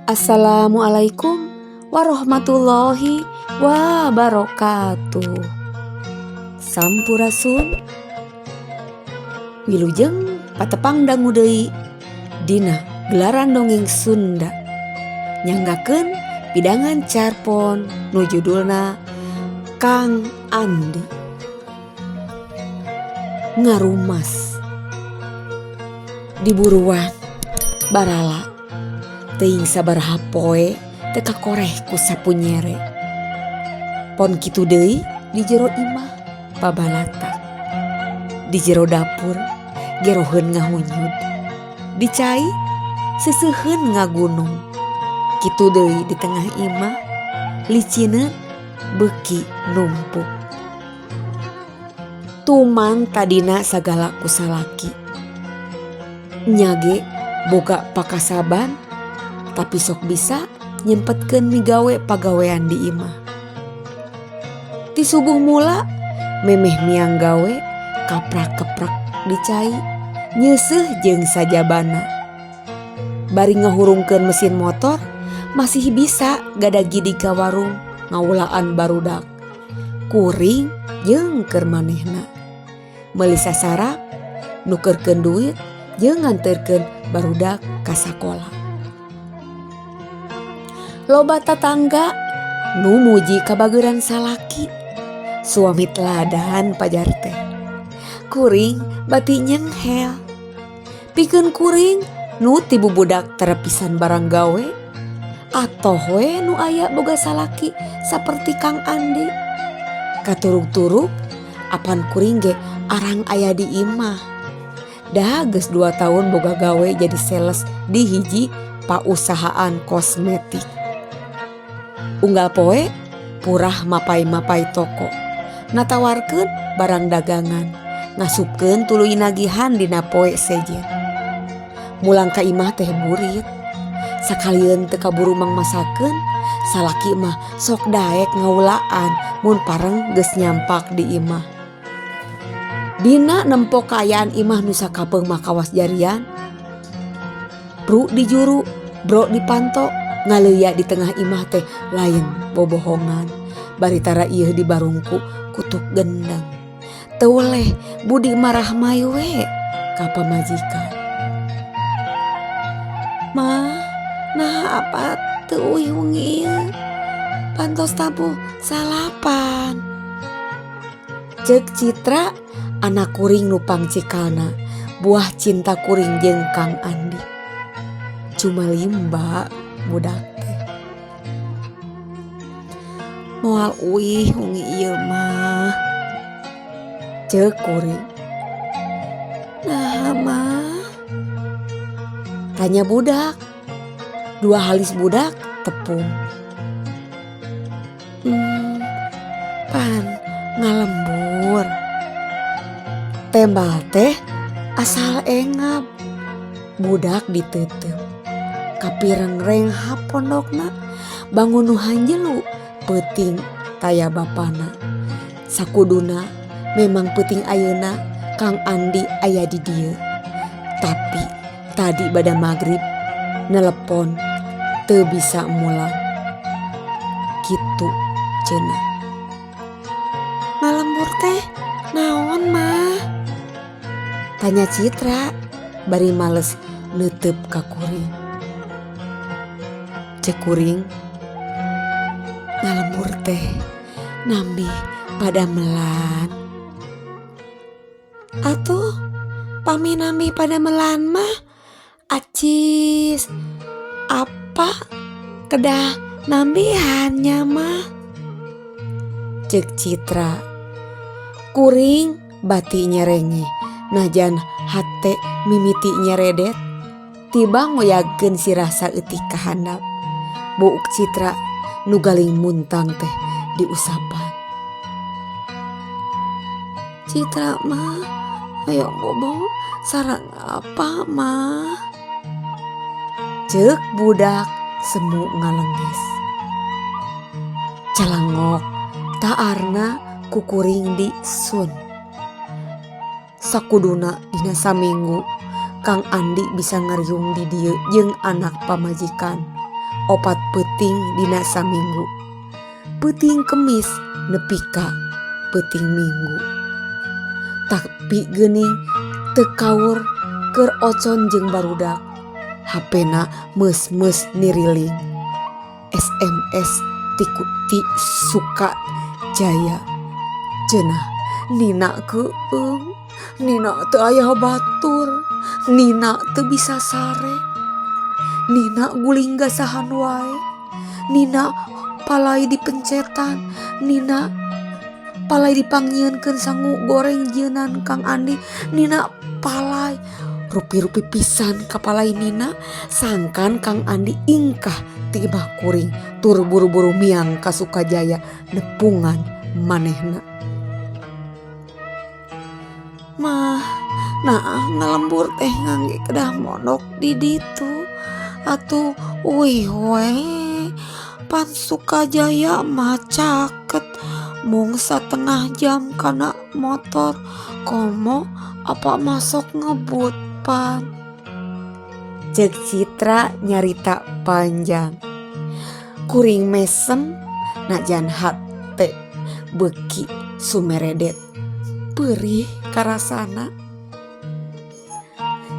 Assalamualaikum warahmatullahi wabarakatuh. Sampurasun. Wilujeng patepang dangu deui dina gelaran dongeng Sunda. Nyanggakeun pidangan carpon nu judulna Kang Andi. Ngarumas. Diburuan barala teuing sabaraha poe teu kakoreh ku sapu nyere. Pon kitu deui di jero imah pabalatak. Di jero dapur geroheun ngahunyud. Di cai seuseuheun ngagunung. Kitu deui di tengah imah licineun beuki numpuk. Tuman tadina sagala ku salaki. Nya ge boga pakasaban tapi sok bisa nyempetkeun migawe pagawean di imah. Ti subuh mula memeh miang gawe kaprak-keprek di cai nyeuseuh jeung sajabana. Bari ngahurungkeun mesin motor masih bisa gada-gidi ka warung ngawulaan barudak. Kuring jeung keur manehna. Meuli sasarap, nukerkeun duit jeung nganterkeun barudak ka sakola. Loba tatangga nu muji kabageuran salaki. Suami teladan pajar teh. Kuring bati nyenghel. Pikeun kuring nu ti bubudak tara pisan barang gawe. Atoh we nu aya boga salaki saperti Kang Andi. Katurug-turug apan kuring ge arang aya di imah. Da geus 2 tahun boga gawe jadi sales di hiji pausahaan kosmetik. Unggal poe purah mapay-mapay toko. Natawarkeun barang dagangan. Ngasupkeun tuluy nagihan dina poe sejen. Mulang ka imah teh burit. Sakalieun teu kaburu mangmasakeun, salaki mah sok daek ngawulaan mun pareng geus nyampak di imah. Dina nempo kaayaan imah nu sakapeung mah kawas jarian. Bru di juru, bro di panto, ngaleuya di tengah imah teh lain bobohongan. Bari tara ieu dibarungku kutuk gendeng. Teu weleh budi marahmai we ka pamajikan. Mah, naha apa teu uih wengi ieu? Pantos tabuh 9. Ceuk Citra anak kuring nu pangcikalna buah cinta kuring jeung Kang Andi. Cuma limba budak teh. Moal uih wengi ieu mah. Ceuk kuring. Naha mah? Tanya budak. Dua halis budak tepung. Pan ngalembur. Tembal teh asal engap. Budak diteuteup. Kapireng renghap pondokna bangun nu hanjelu peuting taya bapana. Sakuduna memang peuting ayeuna Kang Andi aya di dieu. Tapi tadi bada magrib nelepon teu bisa mulang. Kitu cenah. Ngalembur teh naon mah? Tanya Citra bari males neuteup ka kuring. Ceuk kuring ngalembur teh nambih padamelan. Atuh pami nambih padamelan mah acis apa kedah nambihan nya mah? Ceuk Citra. Kuring bati nyerengeh najan hate mimiti nyeredet tiba ngoyagkeun sirah saeutik ka handap. Buuk Citra nu galing muntang teh diusapan. Citra mah hoyong bobo sareng apa mah? Ceuk budak semu ngalenges. Calangok taarna ku kuring di sun. Sakuduna dina saminggu Kang Andi bisa ngariung di dieu jeung anak pamajikan. Opat peuting dina saminggu. Peuting Kemis nepi ka peuting Minggu. Tapi geuning teu kaur keur ocon jeung barudak. Hapena meus-meus niriling. SMS ti ti Suka Jaya. Cenah Nina keueung, Nina teu aya batur, Nina teu bisa sare. Nina guling gasahan wae. Nina palai dipencetan, Nina palai dipangnyieunkeun sangu goreng jieunan Kang Andi, Nina palai rupi-rupi pisan kapalai Nina sangkan Kang Andi ingkah ti imah kuring tur buru-buru miang ka Sukajaya nepungan manehna. Mah naah ngalembur teh ngangge kedah mondok di ditu atuh uih we pan Sukajaya mah caket mung satengah jam kana motor komo apa masuk ngebut pan. Cek Citra nyarita panjang. Kuring mesem najan hate beuki sumeredet. Perih karasana.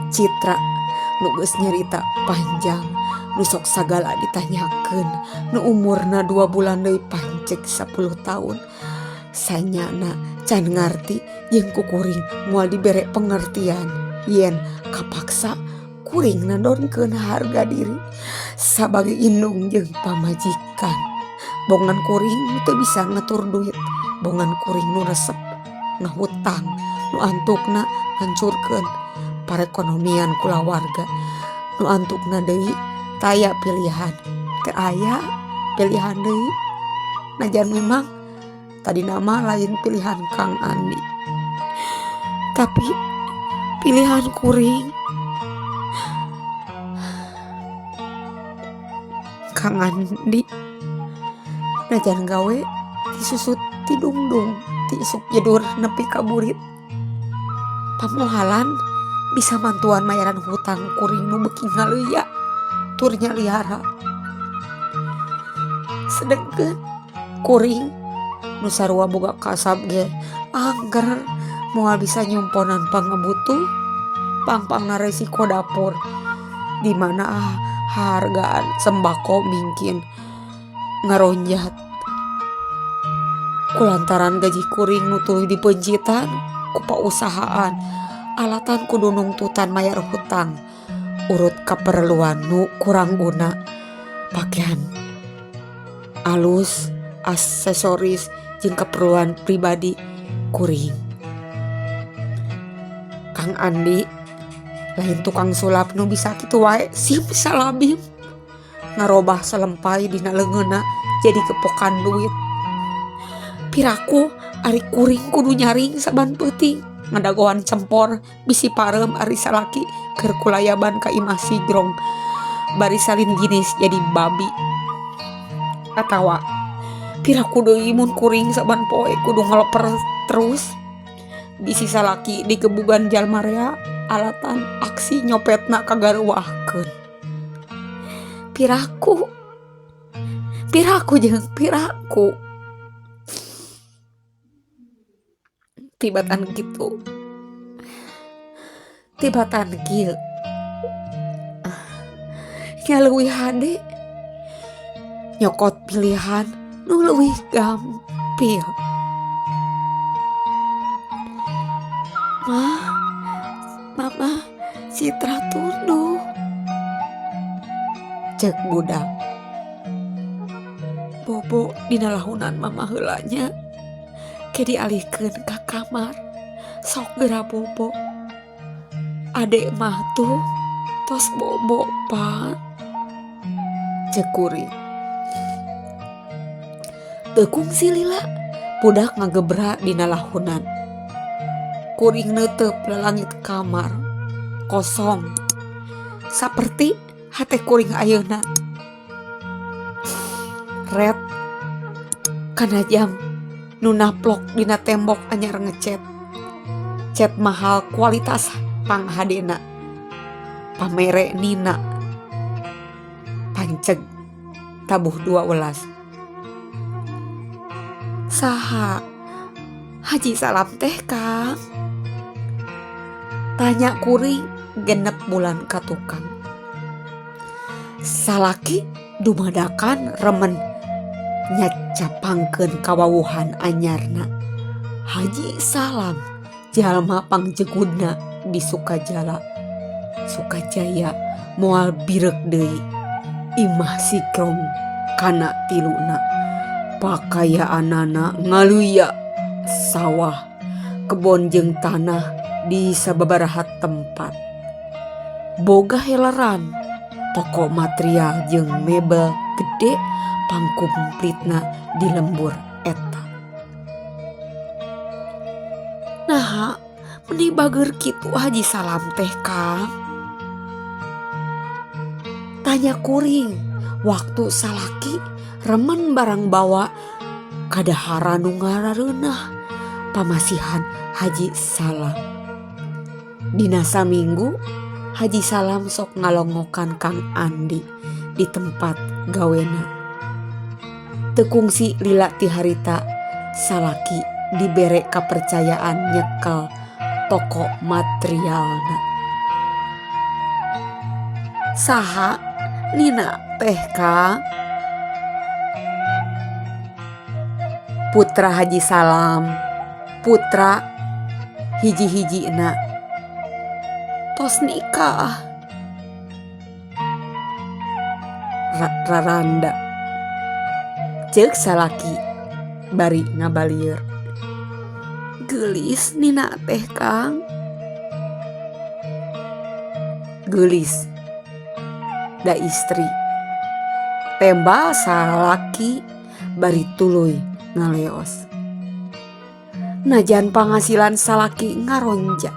Citra nu geus nyarita panjang nu sok sagala ditanyakeun nu umurna 2 bulan deui panceg 10 taun. Sanyana can ngarti jeung ku kuring moal dibere pengertian yen kapaksa kuring nandonkeun harga diri sabagai indung jeung pamajikan. Bongan kuring nu teu bisa ngatur duit, bongan kuring nu resep ngahutang nu antukna ngancurkeun parekonomian kulawarga, nu antukna deui taya pilihan, teu aya pilihan deui. Najan memang tadina mah lain pilihan Kang Andi, tapi pilihan kuring. Kang Andi najan gawe disusut tidungdung ti isuk jedur nepi ka burit. Pamohalan bisa mantuan mayaran hutang kuring nu beuki ngaleuya tur nyaliara. Sedengkeun kuring nu sarua boga kasab ge angger moal bisa nyumponan pangabutuh pangpangna resiko dapur di mana hargaan sembako mingkin ngaronjat. Kulantaran gaji kuring nu tuluy dipencitan ku pausahaan alatan kudu nungtutan mayar hutang urut kaperluan nu kurang guna pakaian alus aksesoris jeung keperluan pribadi kuring. Kang Andi lain tukang sulap nu bisa kitu wae simsalabim ngarobah selempai dina leungeunna jadi kepokan duit. Piraku ari kuring kudu nyaring saban peuting ngadagoan cempor bisi pareum ari salaki keur kulayaban ka imah sigrong bari salin jinis jadi babi. Atawa piraku deui mun kuring saban poe kudu ngaleper terus bisi salaki digebugan jalma rea alatan aksi nyopetna kagaruahkeun. Piraku piraku jeung piraku tibatan kitu tibatan kieu nya leuwih hade nyokot pilihan nu leuwih gampil. Mah, mama Citra tunduh cek budak. Bobo dina lahunan mama heula nya ke dialihkeun ka kamar sok geura bobo. Adek mah tuh tos bobo pan cek kuring. Teu kungsi lila budak ngagebra dina lahunan. Kuring neuteup lalangit kamar kosong saperti hate kuring ayeuna. Red kana jam nu naplok dina tembok anyar ngecet. Cet mahal kualitas panghadena. Pamere Nina panceg Tabuh 12. Saha Haji Salam teh Kang? Tanya kuring 6 bulan ka tukang. Salaki dumadakan remen nyacapangkeun kawawuhan anyarna. Haji Salam jalma pangjegudna di Sukajala. Sukajaya moal birek deui. Imah sikrong kana tiluna. Pakayaanana ngaluya sawah, kebon jeung tanah di sababaraha tempat. Boga heleran, toko material jeung mebel gede pangkumplitna di lembur eta. Naha meni bageur kitu Haji Salam teh Kang? Tanya kuring waktu salaki remen barang bawa kadaharan nu ngarareunah pamasihan Haji Salam. Dina saminggu Haji Salam sok ngalongokan Kang Andi di tempat gawena. Teu kungsi lila ti harita salaki dibere kapercayaan nyekel toko materialna. Saha Nina teh Kang? Putra Haji Salam, putra hiji-hijina. Tos nikah. Raranda. Ceuk salaki bari ngabalieur. Geulis Nina teh Kang? Geulis. Da istri. Tembal salaki bari tuluy ngaleos. Najan pangasilan salaki ngaronjat,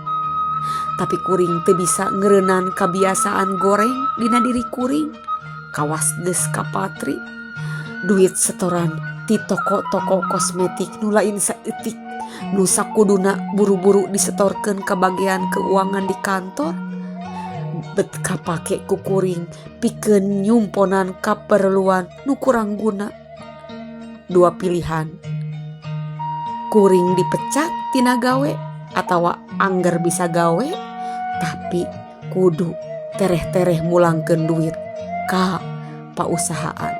tapi kuring teu bisa ngeureunan kabiasaan goreng dina diri kuring kawas geus kapatri. Duit setoran ti toko-toko kosmetik nu lain saeutik nu sakuduna buru-buru disetorkeun ka bagian keuangan di kantor bet kapake ku kuring pikeun nyumponan kaperluan nu kurang guna. Dua pilihan. Kuring dipecat tina gawe atawa angger bisa gawe tapi kudu tereh-tereh mulangkeun duit ka pausahaan.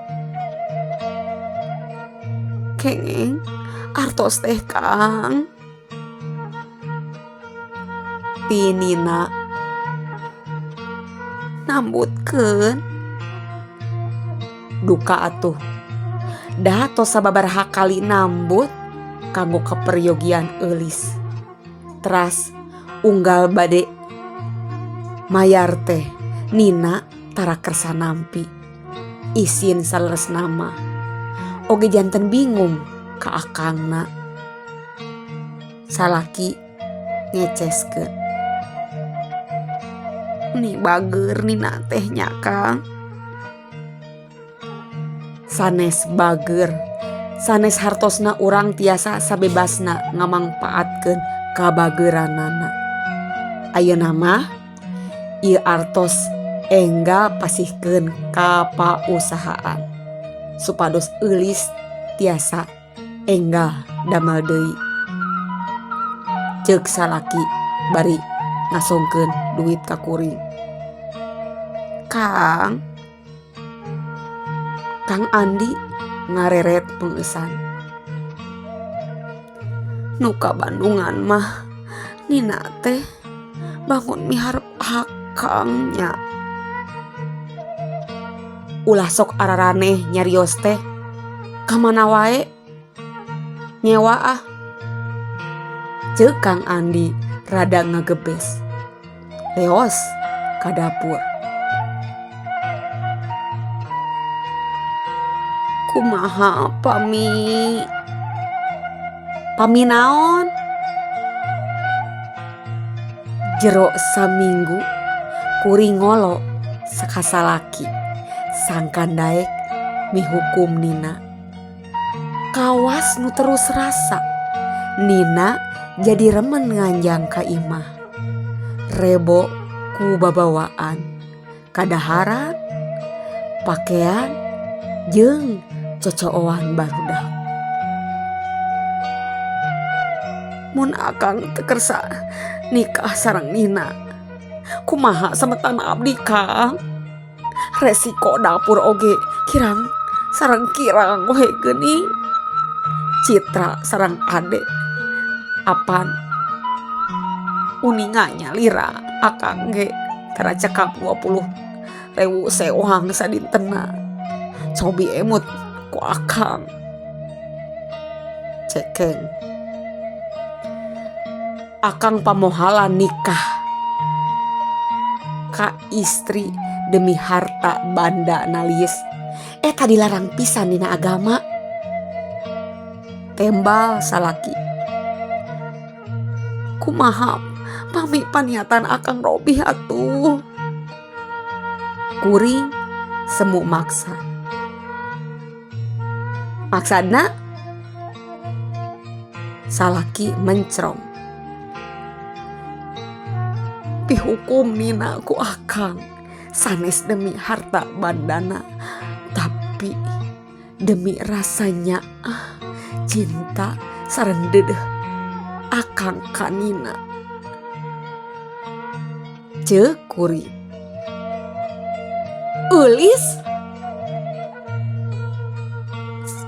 Kenging artos teh Kang? Ti Nina. Nambutkeun. Duka atuh. Da tos sababaraha kali nambut kanggo kaperyogian Eulis. Teras unggal bade mayar teh Nina tara kersa nampi. Isin saleresna mah. Oge janten bingung ka akangna. Salaki ngeceskeun. Meni bageur Nina teh nya Kang? Sanes bageur. Sanes hartosna urang tiasa sabebasna ngamangpaatkeun kabageuranana. Ayeuna mah ieu artos enggal pasihkeun ka pausahaan supados Eulis tiasa enggal damel deui. Ceuk salaki bari ngasongkeun duit ka kuring. Kang. Kang Andi ngareret peungeusan. Nu ka Bandungan mah Nina teh bangun miharep akang nya. Ulah sok araraneh nyarios teh. Ka mana wae nyewa ah. Ceuk Kang Andi rada ngagebes. Leos ka dapur. Kumaha pami? Pami naon? Jero saminggu kuring ngolo ka salaki sangkan daek mihukum Nina. Kawas nu terus rasa Nina jadi remen nganjang ka imah. Rebo ku babawaan, kadaharan, pakean, Jeung cocooan barudak. Mun akang teu kersa nikah sareng Nina, kumaha semetan abdi Kang? Resiko dapur oge kirang sareng kirang we geuning. Citra sareng Ade apan uninga nyalira akang ge tara cekap 20.000 sewang sadintena. Cobi emut ku akang. Cekeng. Akang pamohalan nikah ka istri demi harta banda nalis. Eta dilarang pisan dina agama. Tembal salaki. Kumaha pami paniatan akang robih atuh. Kuring semu maksa. Maksana salaki mencrong. Dihukum Nina ku akang sanes demi harta bandana, tapi demi rasanya cinta sareng dedeh akang ka Nina. Ceuk kuring. Eulis.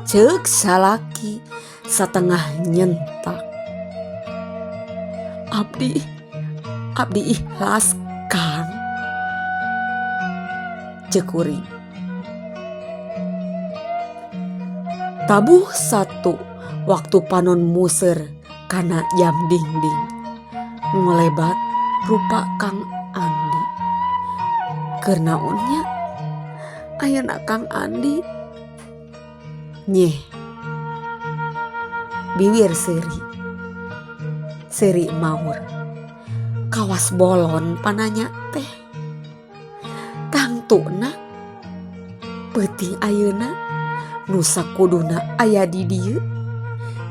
Ceuk salaki satengah nyentak. Abdi ikhlas Kang. Ceuk kuring. Tabuh satu waktu panon muser kana jam dingding. Ngolebat rupa Kang Andi. Keur naon nya? Ayeuna Kang Andi nyeh. Biwir seuri. Seuri maur. Kawas bolon pananya teh. Tangtuna peuting ayeuna nu sakuduna aya di dieu.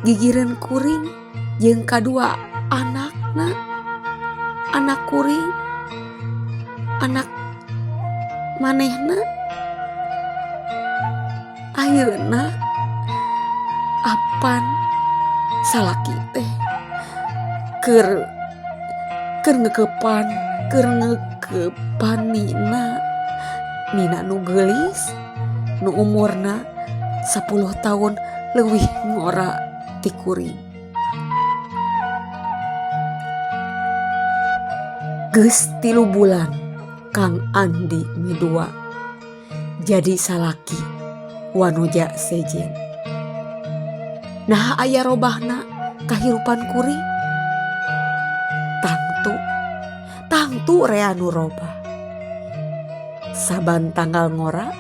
Gigireun kuring jeung kadua anakna. Anak kuring, anak manehna. Ayeuna apan salaki teh keur ngeukepan Nina. Nina nu geulis, nu umurna 10 tahun leuwih ngora ti kuring. Geus 3 bulan Kang Andi midua jadi salaki wanoja sejen. Nah aya robahna kahirupan kuring. Tangtu rea nu robah. Saban tanggal ngora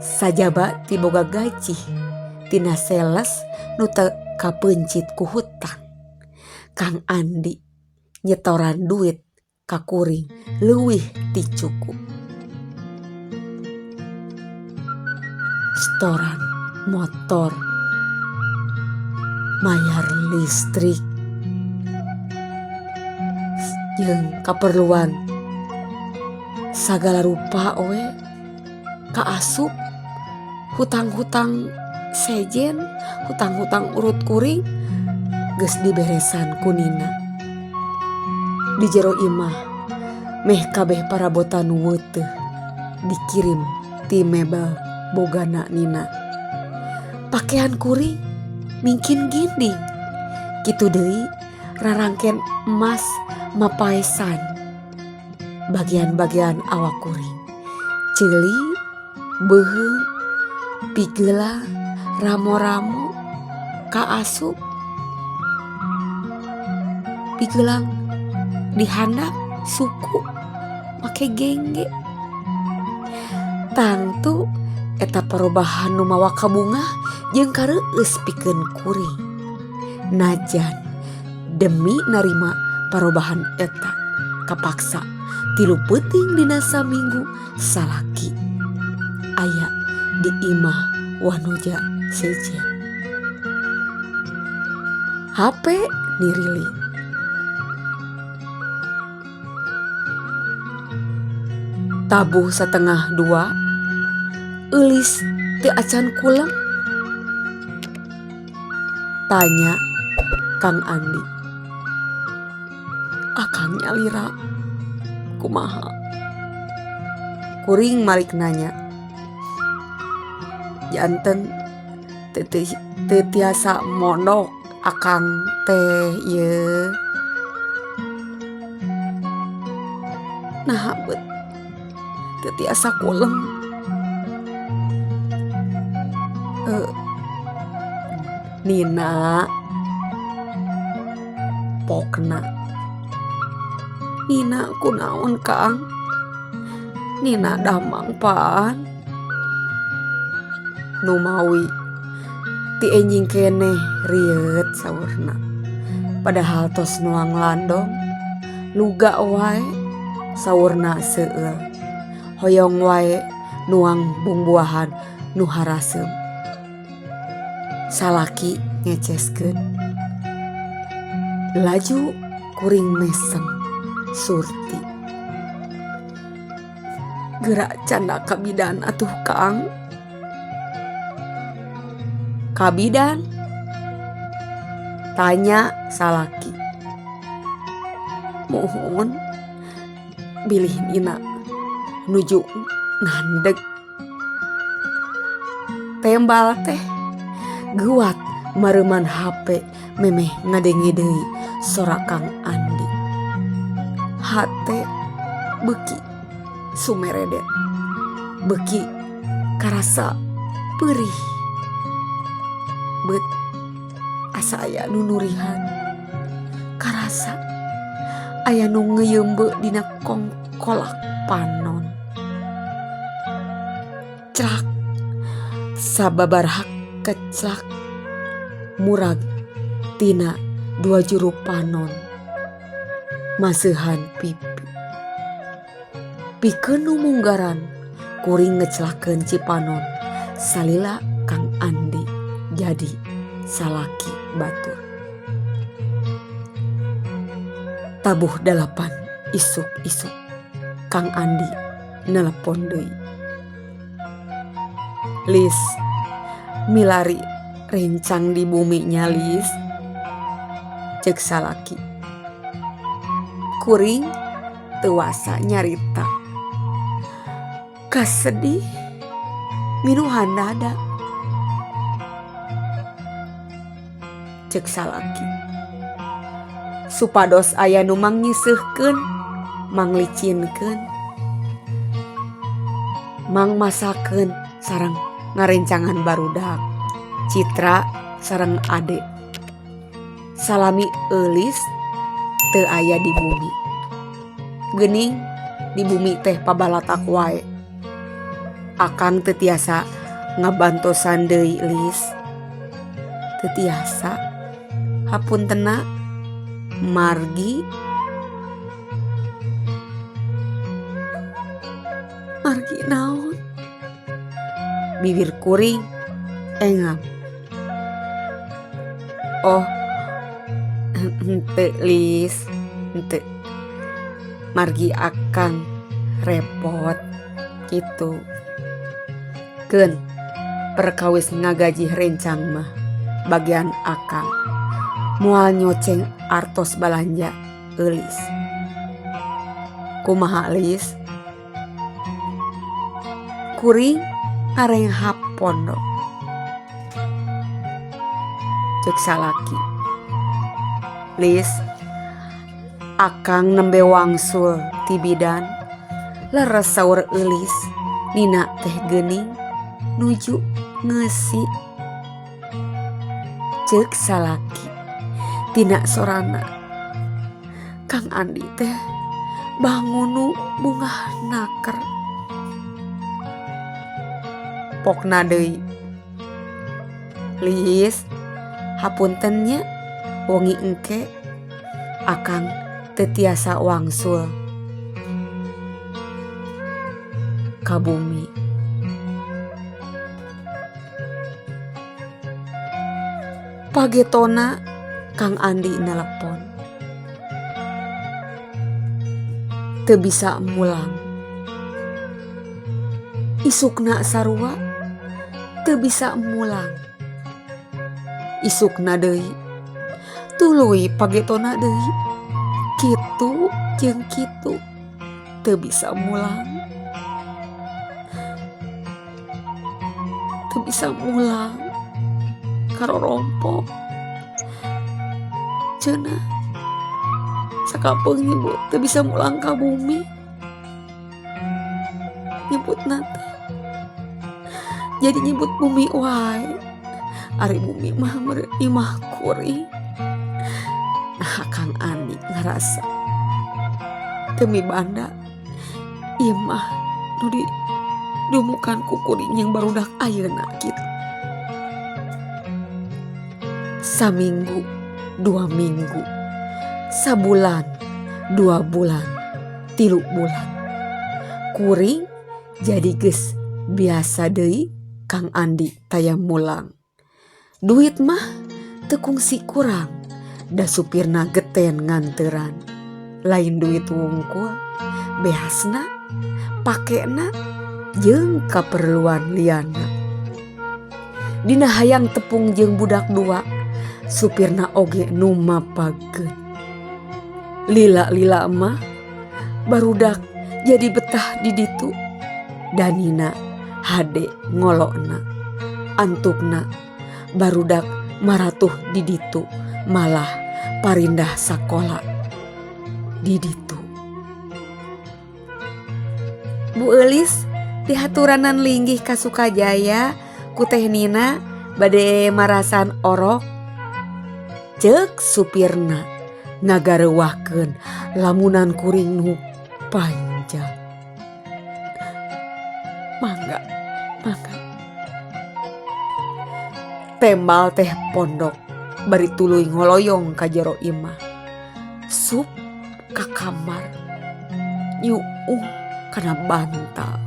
sajaba ti boga gaji tina sales nu teu kapeuncit ku hutang. Kang Andi nyetoran duit ka kuring leuwih ti cukup. Setoran motor, mayar listrik, jeung kaperluan sagala rupa we kaasup hutang-hutang sejen, hutang-hutang urut kuring geus diberesan ku Nina. Di jero imah meh kabeh parabotan weuteuh dikirim ti mebel bogana Nina. Pakaian kuring mingkin ginding. Kitu deui rarangken emas mapaesan bagian-bagian awak kuring. Ceuli, beuheung, pigeula, ramo-ramo, kaasup, pigelang dihandap suku make gengge. Tangtu eta perubahan nu mawa kabungah jeung kareueus pikeun kuring. Najan demi narima perubahan eta kapaksa 3 peuting dina saminggu salaki aya di imah wanoja sejen. HP niriling. Tabuh 1:30 Eulis Teu acan kulem? Tanya Kang Andi. Akang nyalira kumaha? Kuring malik nanya. Janten teu tiasa mondok akang teh ieu. Naha beut teu tiasa kulem. Nina pokna. Nina kunaon Kang? Nina damang pan. Numawi ti enjing keneh rieut saurna. Padahal tos nuang landong luga wae saurna seueul. Hoyong wae nuang bungbuahan nu haraseum. Salaki ngeceskeun. Laju kuring mesem Surti. Geura canda ka bidan atuh Kang. Ka bidan? Tanya salaki. Muhun bilih Nina nuju ngandeg. Tembal teh guat mareuman HP memeh ngadenge deui sora Kang Andi. Hate beuki sumeredet, beuki karasa peurih. Beut asa aya nu nurihan, karasa aya nu ngeuyeumbeuk dina kongkolak panon. Crak sababaraha keclak murag tina dua juru panon maseuhan pipi. Pikeun nu munggaran kuring ngeclakeun cipanon salila Kang Andi jadi salaki batur. Tabuh 8 isuk-isuk Kang Andi nelepon deui. Lis milari rencang di bumi nya Lis, ceuk salaki. Kuring teu wasa nyarita. Kasedih minuhan dada, ceuk salaki. Supados aya nu mangnyiseuhkeun, manglicinkeun, mangmasakeun sareng ngarencangan barudak Citra sareng Ade. Salami Eulis teu aya di bumi. Geuning di bumi teh pabalatak wae. Akang teu tiasa ngabantosan deui Lis. Teu tiasa. Hapuntena margi. Margi naon? Bibir kuring engam. Oh, henteu Lis, henteu. Margi akang repot kitu. Keun perkawis ngagaji rencang mah bagian akang. Moal nyoceng artos balanja Eulis. Kumaha Lis? Kuring ngarenghap pondok. Ceuk salaki. Lis, akang nembe wangsul ti bidan. Leres saur Eulis, Nina teh geuning nuju ngeusi. Ceuk salaki tina sorana. Kang Andi teh bangunu bungah naker. Pokna deui. Lis, hapunten nya wengi engke akang teu tiasa wangsul ka bumi. Pagetona Kang Andi nelepon. Teu bisa mulang. Isukna sarua Teu bisa mulang. Isukna deui tuluy pagetona deui kitu jeung kitu teu bisa mulang. Teu bisa mulang karorompok cenah sakapeung nyebut teu bisa mulang ka bumi nyebutna teh jadi nyebut bumi wae ari bumi mah meureun imah kuring. Nah Kang Andi ngarasa teu mibanda imah nu didumukan ku kuring jeung barudak ayeuna kitu. Saminggu, 2 minggu, sabulan, 2 bulan, 3 bulan. Kuring jadi geus biasa deui Kang Andi taya mulang. Duit mah teu kungsi kurang, da supirna geten nganteran. Lain duit wungkul, behasna, pakena, jeung kaperluan liana. Dina hayang tepung jeung budak 2, supirna oge nu mapageun. Lila-lila mah barudak jadi betah di ditu. Danina hade ngolokna, antukna barudak maratuh di ditu malah parindah sakola di ditu. Bu Eulis dihaturanan linggih ka Sukajaya ku Teh Nina bade marasan orok. Ceuk supirna ngagareuwahkeun lamunan kuring nu panjang. Mangga, mangga. Tembal teh pondok bari tuluy ngoloyong ka jero imah. Sup ka kamar nyuuh kana bantal.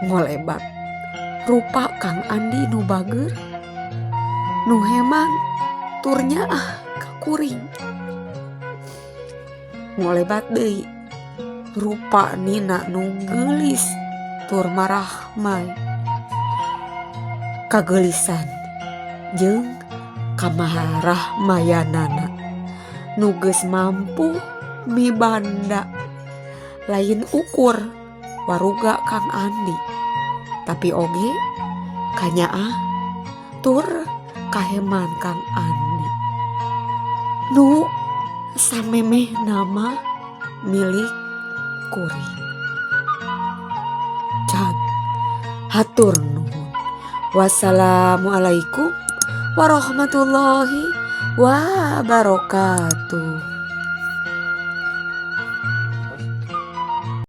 Ngolebat rupa Kang Andi nu bager nu heman tur nyaah ka kuring. Ngolebat deui rupa Nina nu geulis tur marahmai. Kageulisan jeung kamarahmayanana nu geus mampu mibanda. Lain ukur waruga Kang Andi tapi oge kanyaah tur kaheman Kang Andi nu samemeh nama milik kuring. Cag hatur nuhun. Wassalamualaikum warahmatullahi wabarakatuh.